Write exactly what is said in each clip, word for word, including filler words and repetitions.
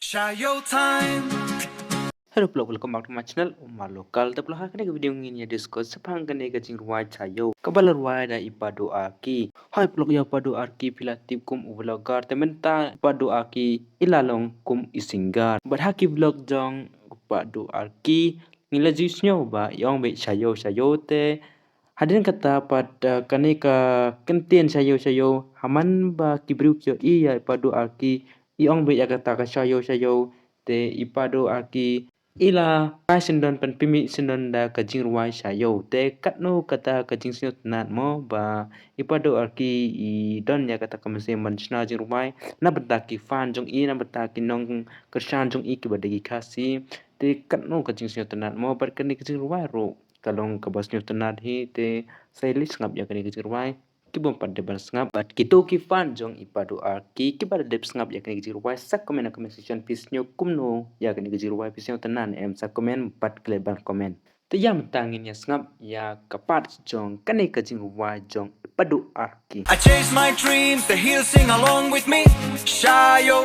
Shayo time. Hello paralok, welcome back to my channel Umar Local. Te paralok, ha kane ka video ngin ïa discuss shaphang kane ka jingrwai Shayo kaba la rwai da i Pado Arki. Hai paralok, ïa Pado Arki phi la tip kum u vlogger, te mynta Pado Arki i la long kum i singer. Bad ha ki vlog jong Pado Arki ngi la ju sngew ba i ong beit Shayo Shayo, te hadien kata pat, uh, kane ka kyntien Shayo Shayo, ha man ba ki briew ki ïohi ïa i Pado Arki i ong beit ïa kata ka Shayo Shayo, te i Pado Arki i la ai syndon, pynpynmih syndon da ka jingrwai Shayo. Te katno kata ka jingsngewtynnad mo ba i Pado Arki i don ïa kata ka mynsiem ban shna jingrwai na bynta ki fan jong i, na bynta ki nongkyrshan jong i kiba dei ki Khasi. Te katno ka jingsngewtynnad mo, bad kane ka jingrwai ruh ka long kaba sngewtynnad hi. Te sa ïa leit sngap ïa kane ka jingrwai. Ki bym pat dep ban sngap, bad kito ki fan jong i Pado Arki kiba la dep sngap ïa kane ka jingrwai, sa comment ha comment section, phi sngew kumno ïa kane ka jingrwai, phi sngewtynnad em? Sa comment, bad klet ban comment. Te ïa mynta ngin ïa sngap ïa ka part jong kane ka jingrwai jong i Pado Arki. I chase my dreams, the hills sing along with me. Shayo.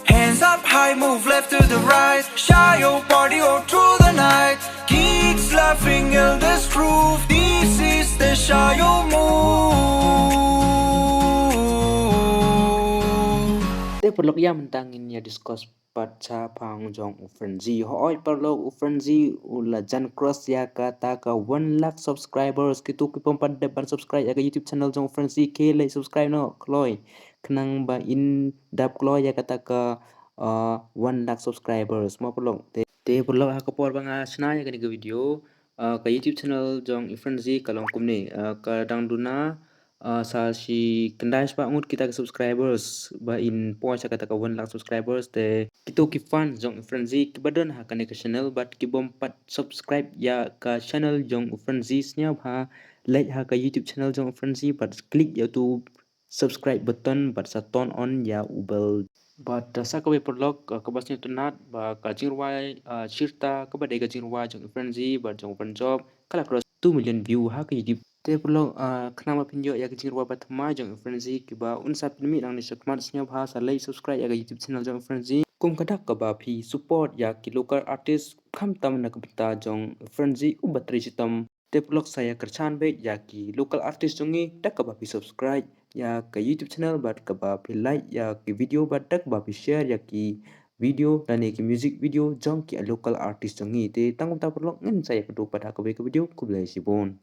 Hands up high, move left to the right. Shayo, party all through the night. Kids laughing, elders groove. This is the Shayo move. Te paralok, ïa mynta ngin ïa discuss pat shaphang jong u Frenzy. Hooid paralok, u Frenzy u la jan cross ïa kata ka one lakh subscribers. Kito ki bym pat dep ban subscribe ïa ka YouTube channel jong u Frenzy, ki leit subscribe noh kloi, khnang ba in dap kloi ïa kata ka, uh, one lakh subscribers mo paralok. Te, te paralok, ha ka por ba nga shna ïa kane ka video, uh, ka YouTube channel jong i Frenzy ka long kumne, uh, ka dang duna, uh, sa shi khyndai spah ngut kita ki subscribers ba in poi sha kata ka one lakh subscribers. Te kito ki fan jong u Frenzy kiba don ha kane ka channel bad ki bym pat subscribe ïa ka channel jong u Frenzy, sngewbha leit ha ka YouTube channel jong u Frenzy bad click ïa utu subscribe button bad sa turn on ïa u bell. Bad, uh, sa kawei paralok, uh, kaba sngewtynnad ba ka jingrwai, uh, Chirta kaba dei ka jingrwai jong u Frenzy bad jong u Punjab ka la cross two million view ha ka YouTube. Te paralok, uh, khnang ba phin ïoh ïa ka jingrwai ba thymmai jong u Frenzy kiba un sa pynmih nangne shakhmat, sngewbha sa leit subscribe ïa ka YouTube channel jong u Frenzy kum ka dak kaba phi support ïa ki local artist, khamtam na ka bynta jong u Frenzy uba trei shitom. Te paralok, sa ïa kyrshan beit ïa ki local artist jong ngi da kaba phi subscribe ïa ka YouTube channel bad kaba phi like ïa ki video bad da kaba phi share ïa ki video lane ki music video jong ki local artist jong ngi. Te tang kumta paralok, ngin sa ïakynduh pat ha kawei ka video. Khublei shibun.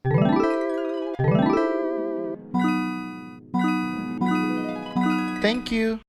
Thank you.